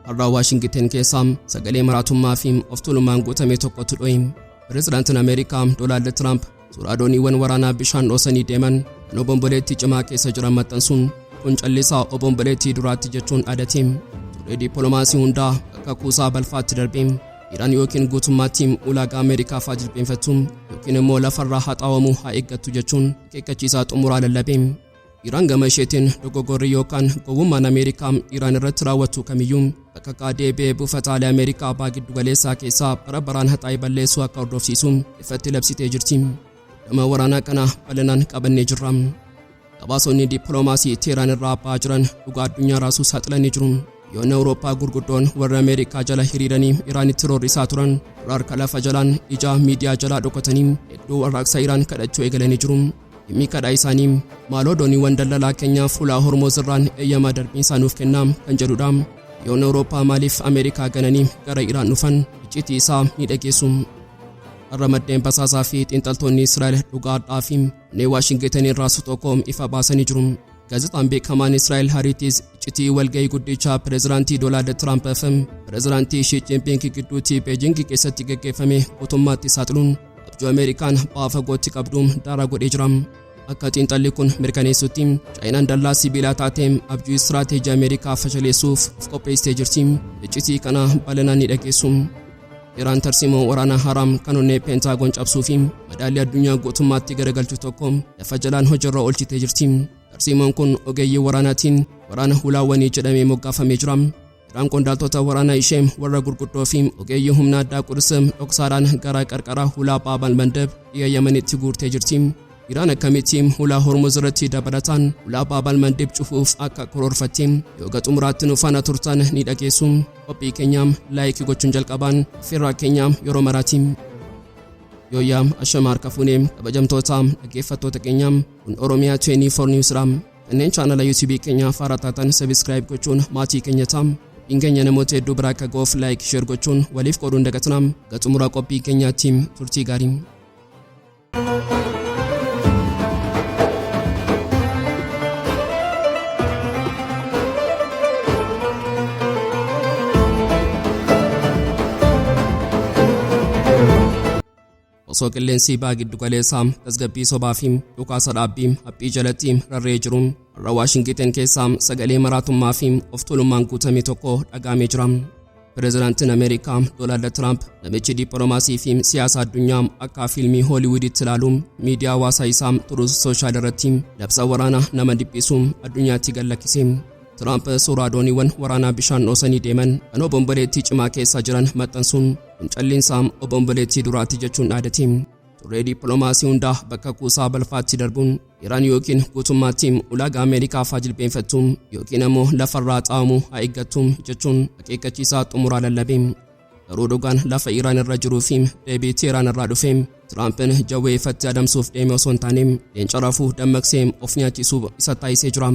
Har'a Waashingiten keessaa sagalee maraatummaa fi of tuulummaan guutame tokkotu dho'e. Pireezidaantiin Ameerikaa Doonaald Tiraamp suuraa dooniiwwan waraanaa bishaan dhoosanii deeman kan obomboleettii cimaa keessa jiran maxxansuun kun callisaa obomboleettii duraatti jechuun dhaadate. Turee dippiloomaasii hundaa bakka kuusaa balfaatti darbee Iraan yookiin guutummaatti ulaagaa Ameerikaa faa jilbeenfattu yookiin immoo lafarraa haxaawamuu haa eeggattu jechuun akeekkachiisaa xumuraa lallabe. Iraan gama isheetiin dogoggorri yookaan gowwummaan Ameerikaa Iraan irratti raawwattu kamiyyuu bakka deebi'ee buufataalee Ameerikaa baha giddugaleessaa keessaa bara baraan haxaa'ee balleessuu akka hordofsiisu ifatti labsitee jirti. Dhama waraanaa kana bal'inaan qabannee jirra. Gabaasonni dippiloomaasii Teheraan irraa ba'aa jiran dhugaa addunyaa raasuu saaxilanii jiru. Biyyoonni Awurooppaa gurguddoon warra Ameerikaa jala hiriiranii Iraanitti roorrisaa turan harka lafa jalaan ija miidiyaa jalaa dhokatanii hedduu warraaqsa Iraan kadhachuu eegalanii jiru. Dhimmi kadhaa isaanii maaloo dooniiwwan daldalaa keenyaa fuula Hormuz irraan eeyyama darbiinsaa nuuf kennaa kan jedhudha. Biyyoonni Awurooppaa maaliif Ameerikaa gananii gara Iraan dhufan icciitii isaa ni dhageessu. Har'a maddeen basaasaa fi xiinxaltoonni Israa'el dhugaadhaa fi onnee Waashingiten irraa tokko ifa baasanii jiru. Gaazexaan beekamaan Israa'el Hariitiis iccitii walgahii guddichaa pireezidaantii Doonaald Tiraamp fi pireezidaantii Shii Jinping gidduutti Beejing keessatti gaggeeffame guutummaatti saaxiluun abjuu Ameerikaan baha fagootti qabdu daaraa godhee jira. Akka xiinxalli kun mirkaneessutti Chaayinaan dallaa sibiilaa taatee abjuu istiraateejii Ameerikaa fashaleessuuf of qopheessitee jirti. Iccitii kana bal'inaan ni dhageessu. Iraan tarsiimoo waraanaa haraam kan onnee Peentaagoon cabsuu fi madaalli addunyaa guutummaatti garagalchu tokko lafa jalaan hojiirra oolchitee jirti. Tarsiimoon kun ogeeyyii waraanaatiin waraana hulaawwanii jedhamee moggaafamee jira. Iraan qondaaltota waraanaa ishee warra gurguddoo fi ogeeyyii humna addaa Quds dhoksaadhaan gara qarqara hulaa Baab al-Mandeb dhiya Yamanitti guurtee jirti. Iraan akkamitti hulaa Hormuz irratti dabalataan hulaa Baab al-Mandeb cufuuf akka karoorfatte yoo xumuraatti nu faana turtan ni dhageessu. Qophii keenyaam like gochuun jalqabaan affeerraa keenyaam yeroo maraati. Yooyyaa ashama harka fuunee kabajamtoota dhaggeeffattoota keenyaam, kun Oromiyaa 24 News dha. Kanneen chaanala YouTube keenyaa faara taatan subscribe gochuun maatii keenya ta'a. Qophiin keenya namoota hedduu biraa akka ga'uuf like, share gochuun waliif qooduun dagatinaa. Ga xumura qophii keenyaatti turtii gaarii. Osoo qilleensi baha giddu galeessaa tasgabbii sobaa fi dhukaasa dhaabbii haphii jalatti rarra'ee jiru, har'a Waashingiten keessaa sagalee maraatummaa fi of tuulummaan guutame tokko dhaga'amee jira. Pireezidaantiin Ameerikaa Doonaald Tiraamp, namichi dippiloomaasii fi siyaasa addunyaa akka fiilmii Hooliwuditti ilaalu, miidiyaa hawaasaa isaa Truth Social irratti labsa waraanaa nama dhiphisu addunyaatti gallakkise. Tiraamp suuraa dooniiwwan waraanaa bishaan dhoosanii deeman kan obomboleettii cimaa keessa jiran maxxansuun kun calliinsaa obomboleettii duraatti jechuun dhaadate. Turree dippiloomaasii hundaa bakka kuusaa balfaatti darbuun Iraan yookiin guutummaatti ulaagaa Ameerikaa faa jilbeenfattu yookiin ammoo lafarraa xaa'amu haa eeggattu jechuun akeekkachiisaa xumuraa lallabe. Garuu dhugaan lafa Iraan irra jiruu fi deebii Teheraan irraa dhufe Tiraampin jawwee ifatti adamsuuf deeme osoo hin taane leenca rafuu dammaqsee of nyaachisuuf isa taasisee jira.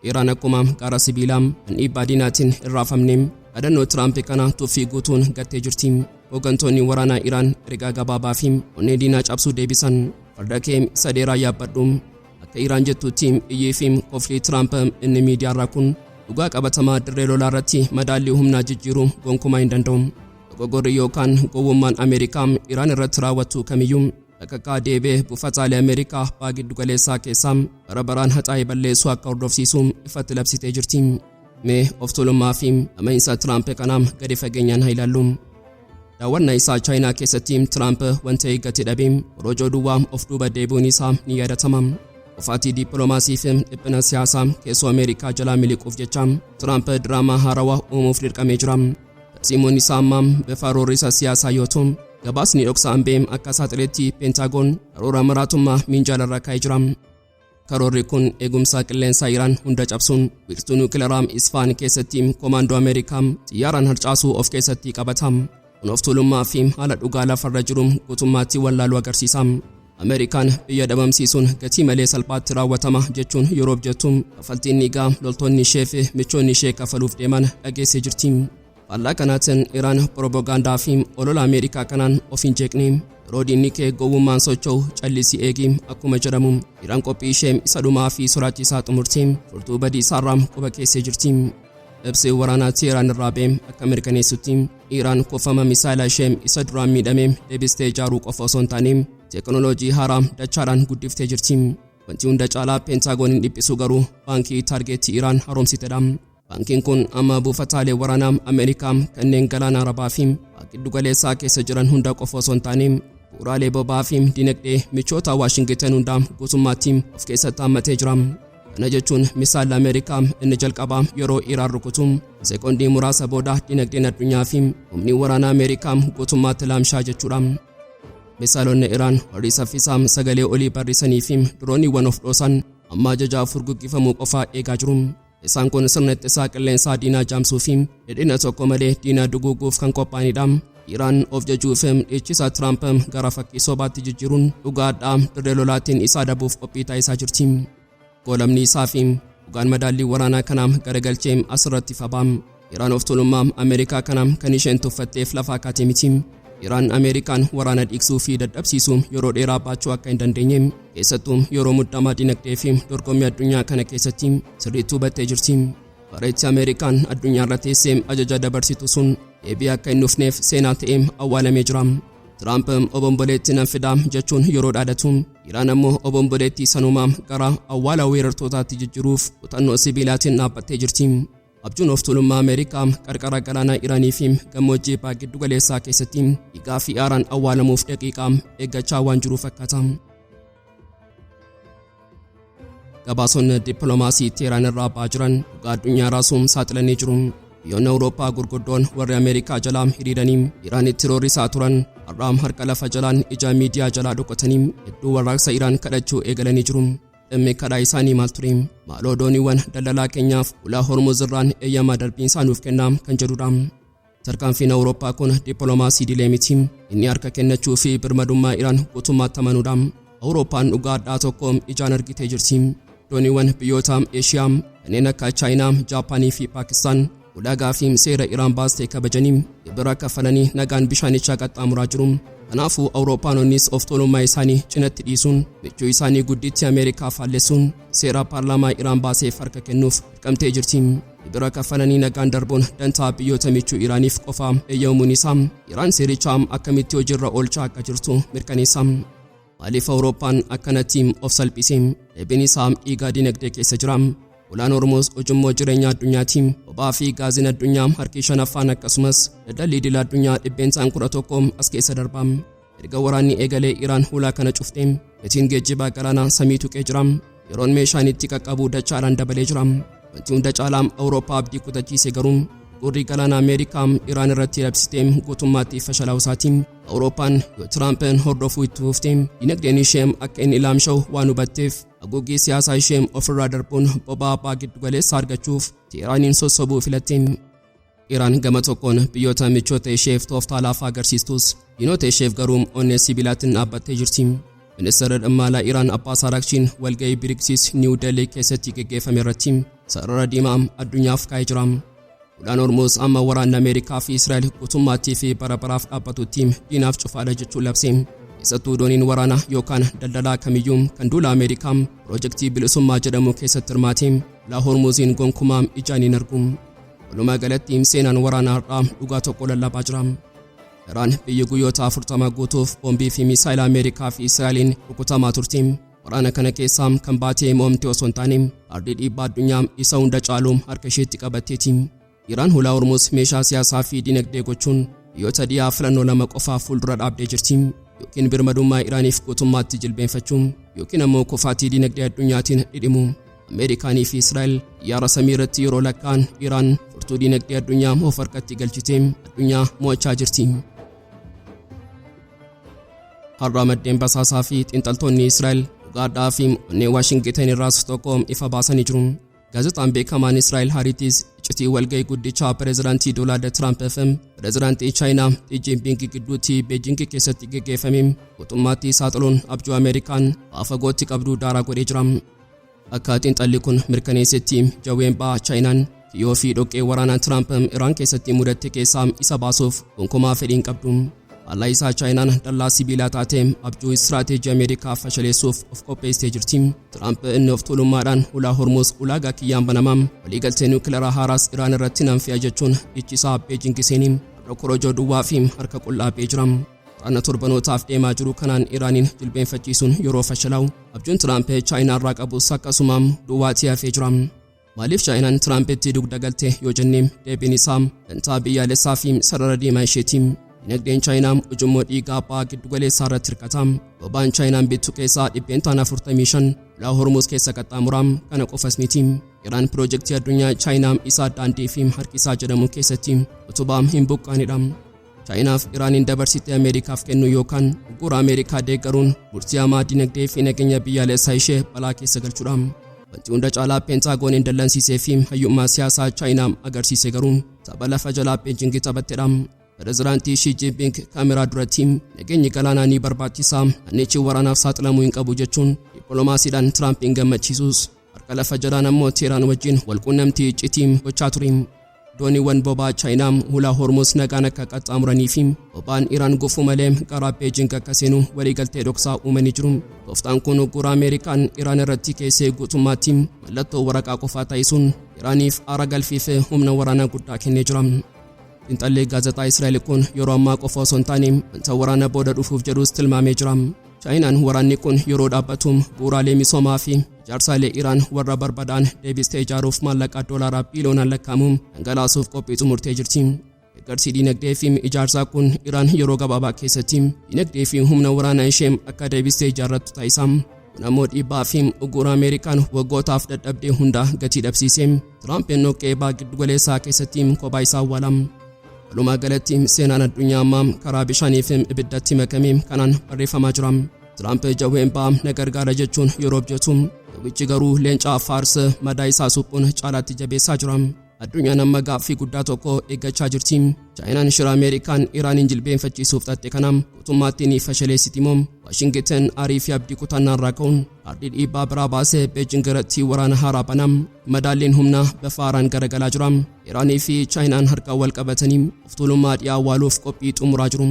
Iraan akkuma gaara sibiilaa kan dhiibbaa diinaatiin hin raafamne dhaadannoo Tiraamp kana tuffii guutuun gattee jirti. Hooggantoonni waraanaa Iraan ergaa gabaabaa fi onnee diinaa cabsuu deebisan. Farda kee isa dheeraa yaabbadhu. Akka Iraan jettutti iyyii fi koflii Tiraamp inni miidiyaarraa kun dhugaa qabatamaa dirree lolaa irratti madaallii humnaa jijjiiruu gonkumaa hin danda'u. Dogoggorri yookaan gowwummaan Ameerikaa Iraan irratti raawwattu kamiyyuu bakka deebi'ee buufataalee Ameerikaa baha giddu galeessaa keessaa bara baraan haxaa'ee balleessuu akka hordofsiisu ifatti labsitee jirti. Mee of tuulummaa fi amainsa Tiraamp kanaa gadi fageenyaan haa ilaallu. Daawwannaa isaa Chaayinaa keessatti Tiraamp wanta eeggate dhabee korojoo duwwaa of duuba deebi'uun isaa ni yaadatama. Kufaatii dippiloomaasii fi dhiphina siyaasaa keessoo Ameerikaa jalaa miliquuf jecha Tiraamp diraamaa haarawaa uumuuf dirqamee jira. Tarsiimoon isaa ammaa bifa roorrisa siyaasaa yoo ta'u, gabaasni dhoksaan ba'e akka saaxiletti Peentaagoon karoora maraatummaa minjaalarra kaa'ee jira. Karoorri kun eegumsa qilleensaa Iraan hunda cabsuun wiirtuu niwukilaraa Isfaan keessatti komaandoo Ameerikaa xiyyaaraan harcaasuu of keessatti qabata. Kun of tuulummaa fi haala dhugaa lafarra jiru guutummaatti wallaaluu agarsiisa. Ameerikaan biyya dhabamsiisuun gatii malee salphaatti raawwatama jechuun yeroo jettu, kaffaltiin dhiigaa loltoonni ishee fi michoonni ishee kafaluuf deeman dhageessee jirti. Faallaa kanaatiin Iraan piroopagaandaa fi olola Ameerikaa kanaan of hin jeeqne. Yeroo diinni kee gowwummaan socho'u callisii eegi akkuma jedhamu, Iraan qophii ishee isa dhumaa fi sodaachisaa xumurtee furtuu badii isaarraa quba keessee jirti. Ibsi waraanaa Teheraan irraa ba'e akka mirkaneessutti Iraan kuufama misaayila ishee isa duraan miidhame deebistee ijaaruu qofa osoo hin taane teekinooloojii haaraa dachaadhaan guddiftee jirti. Wanti hunda caalaa Peentagooniin dhiphisu garuu baankii taargeetii Iraan haaromsitedha. Baankiin kun amma buufataalee waraanaa Ameerikaa kanneen galaana Arabaa fi giddu galeessaa keessa jiran hunda qofa osoo hin taane bu'uuraalee boba'aa fi dinagdee michoota Waashingitan hundaa guutummaatti of keessatti hammatee jira. Kana jechuun misaayilli Ameerikaa inni jalqabaa yeroo Iraan rukutu sekoondii muraasa booda dinagdeen addunyaa fi humni waraanaa Ameerikaa guutummaatti laamshaa jechuudha. Misaayilonni Iraan warri saffisaa sagalee olii barrisanii fi dirooniiwwan of dhoosan amma ajajaaf furguggifamuu qofa eegaa jiru. Isaan kun sirna ittisaa qilleensaa diinaa jaamsuu fi dhidhina tokko malee diinaa duguuguuf kan qophaa'anidha. Iraan of jajuuf dhiichisa Tiraamp gara fakkii sobaatti jijjiiruun dhugaadhaa dirree lolaatiin isaa adabuuf qophii taasisaa jirti. Goolamni isaa fi dhugaan madaallii waraanaa kanaa garagalchee asirratti fabaam. Iraan of tuulummaa Ameerikaa kana kan isheen tuffatteef lafaa kaatee miti. Iraan Ameerikaan waraana dhiigsuu fi dadhabsiisuu yeroo dheeraa baachuu akka hin dandeenye keessattuu yeroo muddamaa dinagdee fi dorgommii addunyaa kana keessatti sirriitti hubattee jirti. Bareechi Ameerikaan addunyaa irra teessee ajaja dabarsitu sun deebii akka hin dhufneef seenaa ta'ee awwaalamee jira. Tiraamp obomboleetti nan fidaa jechuun yeroo dhaadatu, Iraan ammoo obomboleettii sanumaa gara awwaala weerartootaatti jijjiiruuf kutannoo sibiilaatiin dhaabbattee jirti. Abjuun of tuulummaa Ameerikaa qarqara galaanaa Iraanii fi gammoojjii baha giddu galeessaa keessatti dhiigaa fi aaraan awwaalamuuf daqiiqaa eeggachaa waan jiru fakkaata. Gabaasonni dippiloomaasii Teheraan irraa ba'aa jiran dhugaa addunyaa raasuun saaxilanii jiru. Biyyoonni Awurooppaa gurguddoon warri Ameerikaa jalaa hiriiranii Iraanitti roorrisaa turan har'aam harka lafa jalaan ija miidiyaa jalaa dhokatanii hedduu warraaqsa Iraan kadhachuu eegalanii jiru. Dhimmi kadhaa isaanii maal ture? Maaloo dooniiwwan daldalaa keenyaaf ulaa Hormuz irraan eeyyama darbiinsaa nuuf kennaa kan jedhudha. Tarkaanfiin Awurooppaa kun dippiloomaasii dilee miti. Inni harka kennachuu fi birmadummaa Iraan guutummaatti amanuudha. Awurooppaan dhugaa addaa tokko ijaan argitee jirti. Dooniiwwan biyyoota Eeshiyaa kanneen akka Chaayinaa, Jaapaanii fi Paakistaan ulaagaa fi seera Iraan baastee kabajanii gibira kaffalanii nagaan bishaanichaa qaxxaamuraa jiru. Kanaafuu Awurooppaanonnis of tuulummaa isaanii cinatti dhiisuun michuu isaanii gudditti Ameerikaa faallessuun seera paarlaamaa Iraan baaseef harka kennuuf dirqamtee jirti. Gibira kaffalanii nagaan darbuun dantaa biyyoota michuu Iraaniif qofa eeyyamuun isaa Iraan seericha akkamitti hojiirra oolchaa akka jirtu mirkaneessa. Maaliif Awurooppaan akkanatti of salphise? Deebiin isaa dhiigaa dinagdee keessa jira. Ulaan Hormuz ujummoo jireenya addunyaati. Boba'aa fi gaaziin addunyaa harki shanaffaan akkasumas daldalli idil addunyaa 11% as keessa darba. Erga waraanni eegalee Iraan hulaa kana cufte gatiin geejjibaa galaanaa samii tuqee jira. Yeroon meeshaan itti qaqqabu dachaadhaan dabalee jira. Wanti hunda caalaa Awurooppaa abdii kutachiise garuu gurri galaana Ameerikaa Iraan irratti labsitee guutummaatti fashalaa'uu isaati. Awurooppaan yoo Tiraampin hordofuu itti fufte dinagdeen ishee akka inni laamsha'u waan hubatteef haguuggii siyaasaa ishee ofirraa darbuun boba'aa baha giddu galeessaa argachuuf Teeraaniin sossobuu filatte. Iraan gama tokkoon biyyoota michoota isheef tooftaa laafaa agarsiistus diinota isheef garuu onnee sibiilaatiin dhaabbattee jirti. Ministeerri dhimma alaa Iraan Abbaas Araaqchiin walga'ii Biriksiis Niiw Delhi keessatti geggeeffame irratti sarara diimaa addunyaaf kaa'ee jira. Ulaan Hormuz amma waraanni Ameerikaa fi Israa'el guutummaattii fi bara baraaf dhaabbatutti diinaaf cufaadha jechuun labse. Keessattuu dooniin waraanaa yookaan daldalaa kamiyyuu kan duula Ameerikaa piroojeektii bilisummaa jedhamu keessatti hirmaate ulaa Hormuziin gonkumaa ijaan hin argu. Walumaa galatti seenaan waraanaa har'aa dhugaa tokko lallabaa jira. Iraan biyyi guyyoota 40 guutuuf boombii fi misaayila Ameerikaa fi Israa'eliin rukutamaa turte. Waraana kana keessaa kan baatee mo'amte osoo hin taane kaardii dhiibbaa addunyaa isa hunda caalu harka isheetti qabatteeti. Iraan hulaa Hormuz meeshaa siyaasaa fi dinagdee gochuun biyyoota dhiyaa filannoo lama qofaaf fuuldura dhaabdee jirti. Yookiin birmadummaa Iraaniif guutummaatti jilbeenfachuu yookiin ammoo kufaatii dinagdee addunyaatiin dhidhimu. Ameerikaanii fi Israa'el xiyyaara samii irratti yeroo lakkaa'an Iraan furtuu dinagdee addunyaa of harkatti galchitee addunyaa mo'achaa jirti. Har'a maddeen basaasaa fi xiinxaltoonni Israa'el dhugaadhaa fi onnee Waashingitan irraas tokko ifa baasanii jiru. Gaazexaan beekamaan Israa'el Haaritis iccitii walga'ii guddichaa pireezidaantii Doonaald Tiraamp fi pireezidaantii Chaayinaa Xi Jinping gidduutti Beejing keessatti geggeeffame guutummaatti saaxiluun abjuu Ameerikaan fagootti qabdu daaraa godhee jira. Akka xiinxalli kun mirkaneessetti jawween ba'a Chaayinaan kiyyoo fi dhoqqee waraanaa Tiraamp Iraan keessatti mudatte keessaa isa baasuuf gonkumaa fedhii hin qabdu. Faallaa isaa Chaayinaan dallaa sibiilaa taatee abjuu istiraateejii Ameerikaa fashaleessuuf of qopheessitee jirti. Tiraamp inni of tuulummaadhaan ulaa Hormuuz ulaagaa kiyyaan banamaa, waliigaltee niwukilaraa haaraas Iraan irratti nan fe'a jechuun dhiichisaa Beejing seenii har'a korojoo duwwaa fi harka qullaa ba'ee jira. Waraana torbanootaaf deemaa jiru kanaan Iraaniin jilbeenfachiisuun yeroo fashalaa'u, abjuun Tiraamp Chaayinaa irraa qabus akkasuma duwwaatii hafee jira. Maaliif Chaayinaan Tiraampitti dugda galte yoo jenne, deebiin isaa dantaa biyyaalessaa fi sarara diimaa isheeti. Dinagdeen Chaayinaa ujummoo dhiigaa baha giddugaleessaa irratti hirkata. Boba'aan Chaayinaan bittu keessaa 45% ulaa Hormuuz keessa qaxxaamura. Kana qofas miti. Iraan piroojeektii addunyaa Chaayinaa isa daandii fi harkisaa jedhamu keessatti utubaa hin buqqaanidha. Chaayinaaf Iraaniin dabarsitee Ameerikaaf kennu yookaan uggura Ameerikaa deeggaruun murtii hamaa dinagdee fi nageenya biyyaalessaa ishee balaa keessa galchuudha. Wanti hunda caalaa Peentagooniin dallansiisee fi hayyummaa siyaasaa Chaayinaa agarsiise garuu tapha lafa jalaa Beejingi taphattedha. Pireezidaantii Shii Jinping kaameraa duratti nageenyi galaanaa ni barbaachisa, naannichi waraanaaf saaxilamuu hin qabu jechuun dippiloomaasiidhaan Tiraampiin gammachiisus, harka lafa jalaan ammoo Teheraan wajjin walquunnamtii icciitii gochaa ture. Dooniiwwan boba'aa Chaayinaa hulaa Hormuuz nagaan akka qaxxaamuranii fi boba'aan Iraan gufuu malee gara Beejing akka seenu waliigaltee dhoksaa uumanii jiru. Tooftaan kun uggura Ameerikaan Iraan irratti keessee guutummaatti mallattoo waraqaa qofaa taasisuun Iraaniif aara galfii fi humna waraanaa guddaa kennee jira. Xiinxalli gaazexaa Israa'el kun yeroo ammaa qofa osoo hin taane wanta waraana booda dhufuuf jedhus tilmaamee jira. Chaayinaan waraanni kun yeroo dhaabbatu bu'uuraalee misoomaa fi ijaarsaalee Iraan warra barbadaan deebistee ijaaruuf maallaqa doolaaraa biiliyoonaan lakkaa'amu dhangalaasuuf qophii xumurtee jirti. Deeggarsi dinagdee fi ijaarsaa kun Iraan yeroo gabaabaa keessatti dinagdee fi humna waraanaa ishee akka deebistee ijaarrattu taasisa. Kun ammoo dhiibbaa fi uggura Ameerikaan waggootaaf dadhabdee hunda gatii dhabsiise. Tiraampiin dhoqqee baha giddugaleessaa keessatti kophaa isaa awwaala. Walumaa galatti seenaan addunyaa ammaa karaa bishaanii fi ibiddatti makamee kanaan barreeffamaa jira. Tiraamp jawween ba'aa na gargaara jechuun yeroo abjatu, jawwichi garuu leenca Faars madaa isaa suphuun caalaatti jabeessaa jira. Addunyaan amma gaaffii guddaa tokko eeggachaa jirti. Chaayinaan shira Ameerikaan Iraaniin jilbeenfachiisuuf xaxxe kana guutummaatti ni fashaleessiti moo Waashingiten aarii fi abdii kutannaa irraa ka'uun kaardii dhiibbaa biraa baasee Beejing irratti waraana haaraa bana? Madaalliin humnaa bifa haaraan garagalaa jira. Iraanii fi Chaayinaan harka wal qabatanii of tuulummaa dhiyaa awwaaluuf qophii xumuraa jiru.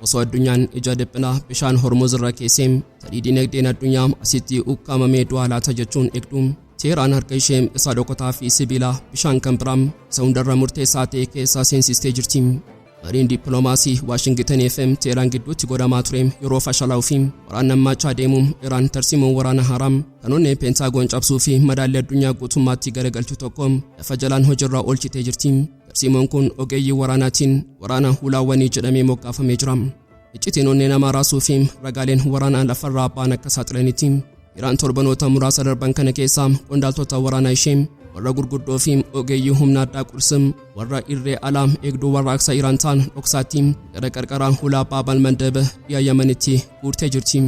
Osoo addunyaan ija dhiphinaa bishaan Hormuz irra keessee tarii dinagdeen addunyaa asitti ukkaamamee du'aa laata jechuun eegdu, Teheraan harka ishee isa dhokotaa fi sibiilaa bishaan kan biraa isa hundarra murteessaa ta'e keessa seensistee jirti. Mariin dippiloomaasii Waashingitenii fi Teheraan gidduutti godhamaa ture yeroo fashalaa'uu fi waraanni hammaachaa deemu, Iraan tarsiimoo waraana haaraa kan onnee Peentaagoon cabsuu fi madaallii addunyaa guutummaatti garagalchu tokko lafa jalaan hojiirra oolchitee jirti. Tarsiimoon kun ogeeyyii waraanaatiin waraana hulaawwanii jedhamee moggaafamee jira. Iccitiin onnee namaa raasuu fi ragaaleen waraanaa lafarraa ba'an akka saaxilanitti, Iraan torbanoota muraasa darban kana keessa qondaaltota waraanaa ishee warra gurguddoo fi ogeeyyii humna addaa Quds warra irree alaa eegduu warraaqsa Iraan ta'an dhoksaatti gara qarqara hulaa Baab al-Mandeb dhiya Yamanitti guurtee jirti.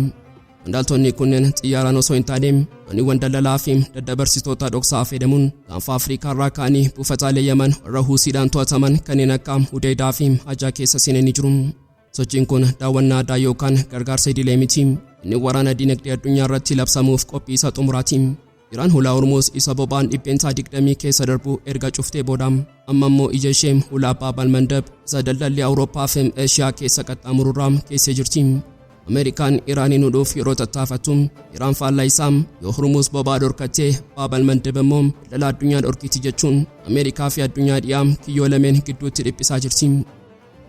Qondaaltonni kunneen xiyyaaraan osoo hin taane dooniiwwan daldalaa fi daddabarsitoota dhoksaa fayyadamuun gaanfa Afrikaa irraa ka'anii buufataalee Yaman warra Huusiidhaan to'ataman kanneen akka Hudeydaa fi Hajaa keessa seenanii jiru. Sochiin kun daawwannaa aadaa yookaan gargaarsa idilee miti. Inni waraana dinagdee addunyaa irratti labsamuuf qophii isa xumuraati. Iraan hulaa Hormuuz isa boba'aan 20% keessa darbu erga cuftee booda, amma immoo ija ishee hulaa Baab al-Mandab isa daldalli Awurooppaa fi Eeshiyaa keessa qaxxaamururraa keessee jirti. Ameerikaan Iraaniin hudhuuf yeroo tattaafattu, Iraan faallaa isaa yoo Hormuuz boba'aa dhorkattee Baab al-Mandab immoo daldala addunyaa dhorkiti jechuun Ameerikaa fi addunyaa dhiyaa kiyyoo lameen gidduutti dhiphisaa jirti.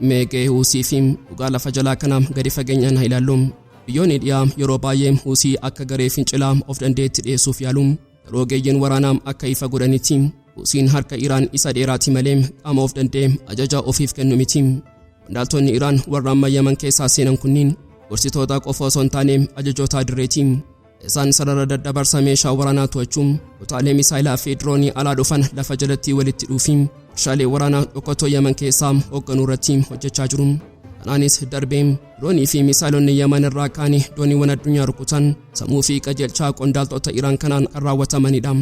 Mee ga'ee Huusii fi dhugaa lafa jalaa kana gadi fageenyaan haa ilaallu. Biyyoonni dhiyaa yeroo baay'ee Huusii akka garee fincilaa of danda'etti dhiyeessuuf yaalu. Garuu ogeeyyiin waraanaa akka ifa godhanitti, Huusiin harka Iraan isa dheeraati malee qaama of danda'e ajaja ofiif kennu miti. Qondaaltonni Iraan warra amma Yaman keessaa seenan kunniin gorsitoota qofa osoo hin taane ajajoota dirreeti. Isaan sarara daddabarsa meeshaa waraanaa to'achuu, kutaalee misaayilaa fi diroonii alaa dhufan lafa jalatti walitti hidhuu fi warshaalee waraanaa dhokatoo Yaman keessaa hoogganuu irratti hojjechaa jiru. Kanaanis darbee diroonii fi misaayilonni Yaman irraa ka'anii dooniiwwan addunyaa rukutan sammuu fi qajeelchaa qondaaltota Iraan kanaan kan raawwatamanidha.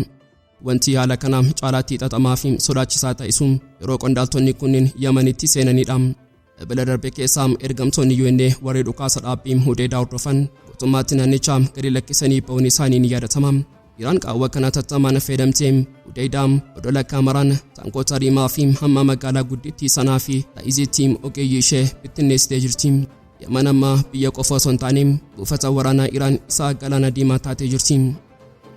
Wanti haala kana caalaatti xaxamaa fi sodaachisaa taasisu yeroo qondaaltonni kunneen Yamanitti seenanidha. Ebila darbe keessa ergamtoonni UN warri dhukaasa dhaabbii Hudeydaa hordofan guutummaatti naannicha gadi lakkisanii ba'uun isaanii ni yaadatama. Iraan qaawwa kana tattamaan fayyadamtee Hudaydaam, odola Kaamaraan, taankota Riimaa fi hamma magaalaa guddittii Sanaa fi Taa'iziitti ogeeyyii ishee bittinneessitee jirti. Yaman amma biyya qofa osoo hin taane buufata waraanaa Iraan isa Galaana Diimaa taatee jirti.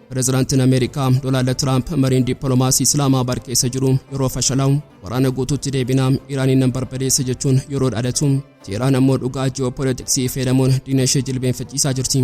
Pireezidaantiin Ameerikaa Doonaald Tiraamp mariin dippiloomaasii Islaamaabad keessa jiru yeroo fashalaa'u, waraana guutuutti deebinaa, Iraaniin nan barbadeessa jechuun yeroo dhaadatu, Teheraan ammoo dhugaa ji'oopoolitiksii fayyadamuun diina ishee jilbeenfachiisaa jirti.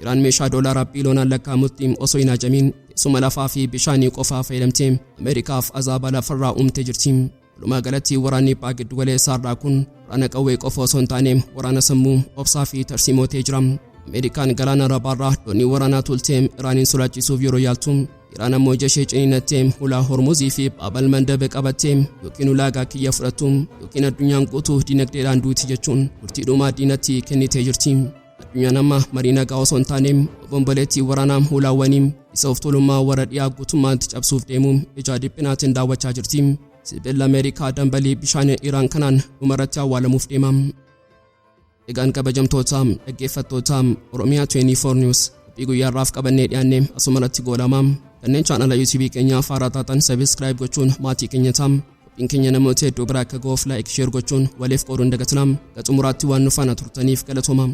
Iraan meeshaa doolaara biiliyoonaan lakkaa'amutti osoo hin hajamin teessuma lafaa fi bishaanii qofaa fayyadamtee Ameerikaaf azaaba lafarraa uumtee jirti. Walumaa galatti, waraanni Baha Giddu Galeessaa irraa kun waraana qawwee qofa osoo hin taane waraana sammuu, obsaa fi tarsiimoo ta'ee jira. Ameerikaan galaana Arabaarraa doonii waraanaa tuultee Iraaniin sodaachisuuf yeroo yaaltu, Iraan ammoo ija ishee ciniinnattee hulaa Hormuzii fi Baabal Mandab qabattee, yookiin ulaagaa kiyya fudhattu yookiin addunyaan guutuu dinagdeedhaan duuti jechuun murtii dhumaa diinatti kennitee jirti. Addunyaan amma marii nagaa osoo hin taane obomboleettii waraanaa hulaawwanii isa of tuulummaa warra dhiyaa guutummaatti cabsuuf deemu ija dhiphinaatiin daawwachaa jirti. Sibiilli Ameerikaa dambalii bishaan Iraan kanaan dhumarratti awwaalamuuf deema. Egaan kabajamtoota dhaggeeffattoota Oromiyaa 24 News, qophii guyyaa har'aaf qabannee dhiyaanne asumarratti goolama. Kanneen chaanala YouTube keenyaa haaraa taatan subscribe gochuun maatii keenya ta'a. Qophiin keenya namoota hedduu bira akka ga'uuf like, share gochuun waliif qooduun dagatina. Hanga xumuraatti waan nu faana turtaniif galatooma.